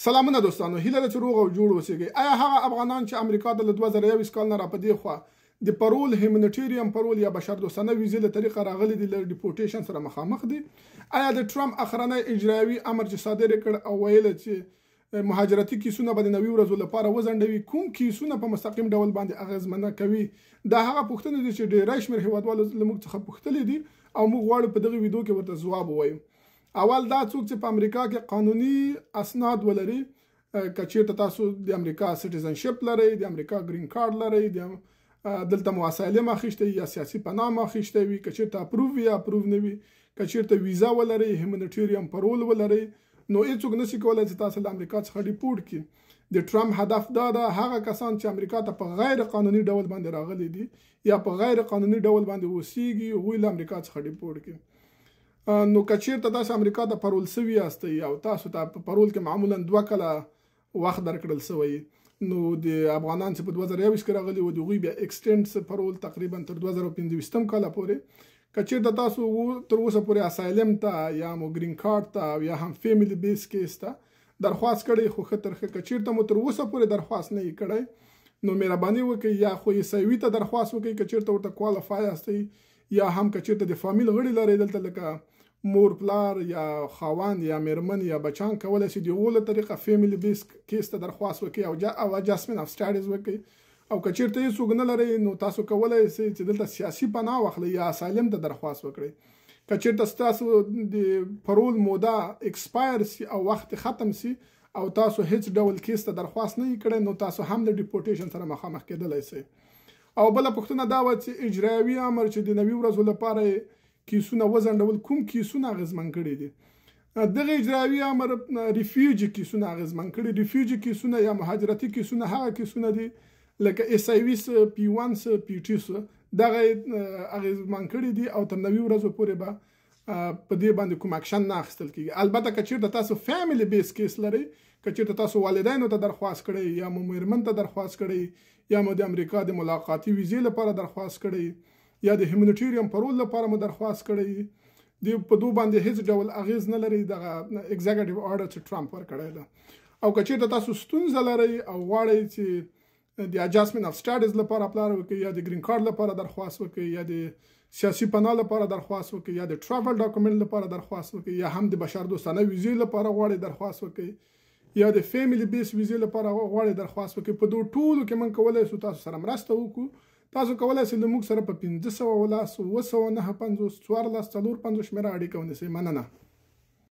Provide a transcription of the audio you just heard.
سلامونه دوستانو، هیله ده چې روغ او جوړ اوسئ. آیا هغه افغانان چې امریکا ته له 2021 کال نه را په دې خوا د parole، humanitarian parole یا بشردوستانه ویزې له طریقه راغلي دي، له deportation سره مخامخ دي؟ آیا د ټرمپ اخرنی اجرایوي امر چې صادر کړ او ویل چې مهاجرتي کیسونه به د 90 ورځو لپاره وځنډوي، کوم کیسونه په مستقیم ډول باندې اغېزمنه کوي؟ دا هغه پوښتنې دي چې ډېری شمېر هیوادوالو له موږ څخه پوښتلې دي او موږ غواړو په دغه ویډیو کې ورته ځواب ووایو. اول دا څوک چې په امریکا کې قانوني اسناد ولري، که چیرته تاسو د امریکا citizenship لرئ، د امریکا green card لرئ، دلته مو asylum اخیستی یا سیاسي پناه مو اخیستی وي، که چیرته approve وي یا approve نه وي، که چیرته ویزا ولرئ، humanitarian parole ولرئ، نو هیڅوک نشي کولای چې تاسو له امریکا څخه deport کړي. د ټرمپ هدف دا ده هغه کسان چې امریکا ته په غیر قانوني ډول باندې راغلي دي یا په غیر قانوني ډول باندې اوسیږي، هغوی له امریکا څخه deport کړي. نو که چیرته تاسو امریکا ته parole سوي یاستئ او تاسو ته په parole کې معمولا 2 کاله وخت درکړل سوی، نو د افغانان چې په 2021 کې راغلي وو، د هغوی بیا extend parole تقریبا تر 2025 کاله پورې. که چیرته تاسو تر اوسه پورې asylum ته یا مو green card ته او یا هم family base case ته درخواست کړی، خو ښه تر ښه که چیرته مو تر اوسه پورې درخواست نه یي کړی، نو مهرباني وکړئ یا خو SIV ته درخواست وکړئ که چیرته ورته qualify یاستئ، یا هم که چیرته د فامیل غړي لرئ دلته لکه مور پلار یا خاوند یا میرمن یا بچان، کولی شي د هغو له طریقه family base case ته درخواست وکړئ او adjustment of status وکړئ. او که چیرته هیڅوک نه لرئ، نو تاسو کولی شئ چې دلته سیاسي پناه واخلئ یا asylum ته درخواست وکړئ. که چیرته ستاسو د parole موده expire سي او وخت ختم سي او تاسو هیڅ ډول case ته درخواست نه یي کړی، نو تاسو هم له deportation سره مخامخ کېدلی شئ. او بله پوښتنه دا وه چې اجرایوي امر چې د 90 ورځو لپاره کیسونه وځنډول، کوم کیسونه اغېزمن کړي دي؟ دغه اجرایوي امر refugee کیسونه اغېزمن کړي. refugee کیسونه یا مهاجرتي کیسونه هغه کیسونه دي لکه SIV څه، P1 څه، P2 څه، دغه اغېزمن کړي دي او تر 90 ورځو پورې به په دې باندې کوم اکشن نه اخیستل کېږي. البته که چیرته تاسو family base case لرئ، که چیرته تاسو والدینو ته درخواست کړئ یا مو مېرمن ته درخواست کړئ یا مو د امریکا د ملاقاتي ویزې لپاره درخواست کړئ یا د humanitarian parole لپاره مو درخواست کړئ، د په دو باندې هیڅ ډول اغېز نه لري دغه executive order چې ټرمپ ورکړی ده. او که چیرته تاسو ستونزه لرئ او غواړئ چې د adjustment of status لپاره apply وکړئ یا د green card لپاره درخواست وکړئ یا د سیاسي پناه لپاره درخواست وکړئ یا د travel document لپاره درخواست وکړئ یا هم د بشردوستانه ویزې لپاره غواړئ درخواست وکړئ یا د family base ویزې لپاره غواړئ درخواست وکړئ، په دو ټولو کې موږ کولی شو تاسو سره مرسته وکړو. تاسو کولی شئ له موږ سره په 510 759 14 54 شمېره اړیکه ونیسئ. مننه.